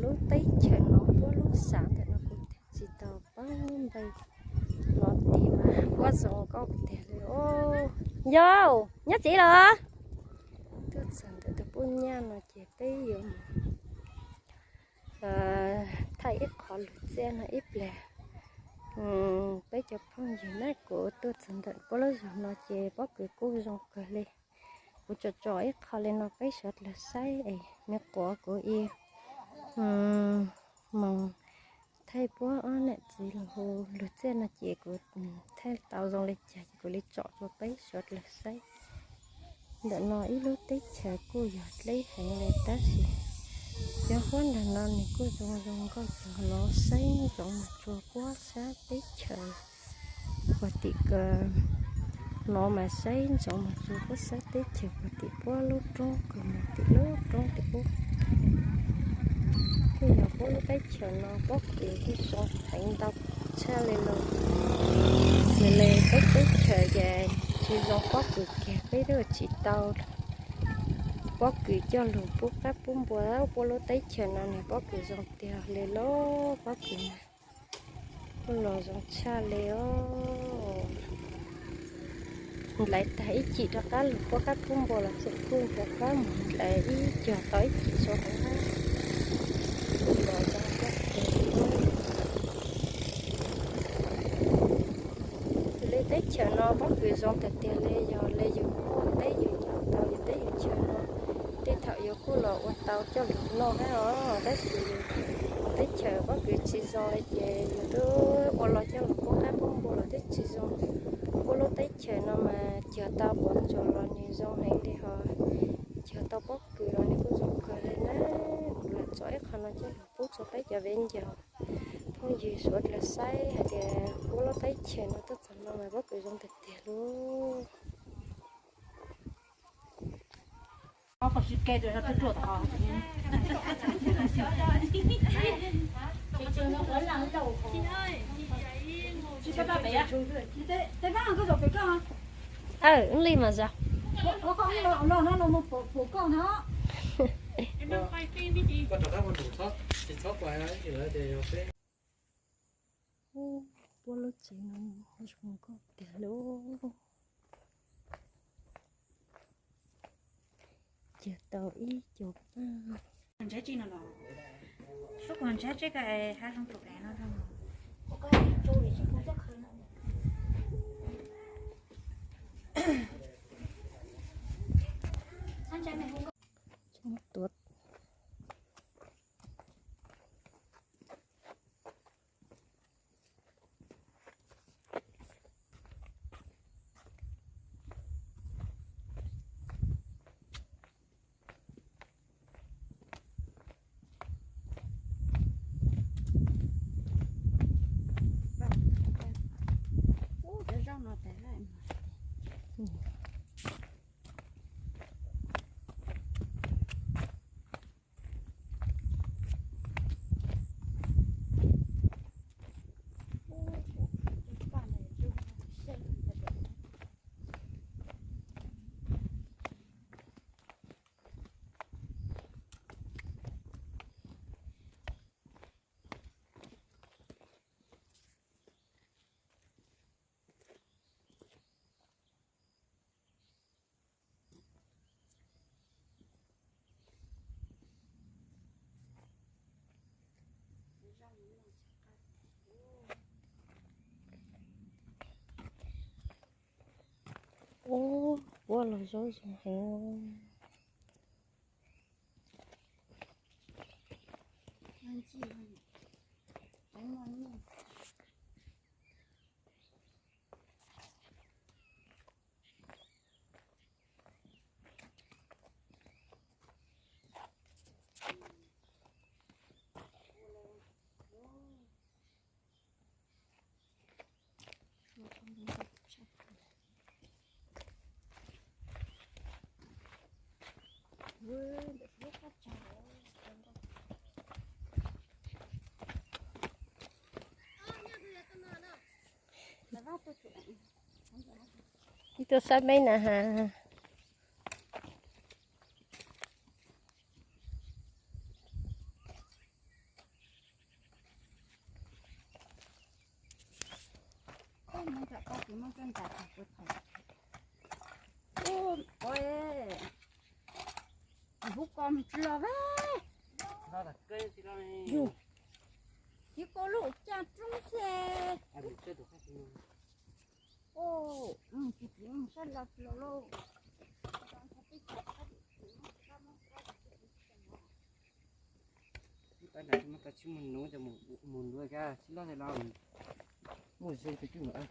Lub teb chaws no puab lub xav ntawm no kuv tsis tau paub npe no tis mas puab zoo nkauj tiag li os. Yau, nyob txiv los? Tuaj txog ntawm tus puab nyaj no ces peb yuav mus thaij ib qho lug txiaj no ib pliag. Peb cov phooj ywg na, kuv tuaj txog ntawm puab lub zog no ces pob kws kuj zoo kawg li. Kuv tso tso ib qho li no peb sawv dlawg saib es nws quav kuv i moog thaij puab ob nam txiv lug hu lug txiaj no ces kuv thaij tau zoo li cas ces kuv li tsom rua peb sawv dlawg saib. Ntawm no ib lub teb chaws kuj yog dleb heev li tab sis cov huab ntawm no nws kuj zoo zoo nkauj cov no saib ntsoov mus rua puab sab teb chaws puag tim kawg no mas saib ntsoov mus rua puab sab teb chaws puag tim puab lub roob kws mus tim lub roob tim ub. Kuj yog puab lub teb chaws no pob kws kuj zoo heev ntau tshaj li los. Yog li peb teb chaws ces tsis zoo pob kws kiag peb twb ua tsis tau pob kws coj lug pub qaib pub npua. Puab lub teb chaws no nws pob kws zoo tiag li los pob kws kuj los zoo tshaj li os. Nplaiv tag ib cim rov qab lug pub qaib pub npua los tseem kuj rov qab mus nplaiv ib cog tau ib cim zoo heev. Kuj los zoo tiag tiag li. Yog li teb chaws no pob kws zoo tiag tiag li, yog li yus muaj teb yus nyob tau yus teb yus chaws no tej thaum yus kuj los ua tau coj lug noj hab os, tab sis teb chaws pob kws tsis zoo li ces yus twb ua los coj lug pub qaib pub npua los twb tsis zoo. Puab lub teb chaws no mas cog tau quav ntsuas los nws zoo heev li hos, cog tau pob kws los nws kuj zoo kawg li na. Kuv lam tso ib qho no coj lug pub rua peb cov viv ncaus phooj ywg suav dlawg saib hais tias puab lub teb chaws no tuaj txog no mas pob kws zoo tiag tiag lauj. Aw, li mas zog. Puab lub tsev no zoo nkauj tiag lauj. Cog tau ib co paj. Tuav. Ub, puab los zaub zoo heev. Ib tug sab meb na has. Koj tus muab koj nram kuv tham. Ub, ua, hub ko mus tsis los va. Yus, tiv ko lub caj roob xwb. Ub, tus txiv mus sab los los lauj. Ib pab nram muab tau tsib muag nuv cov mus ntuav kiag tsib loj thiab los. Muaj ze tus cwj mus.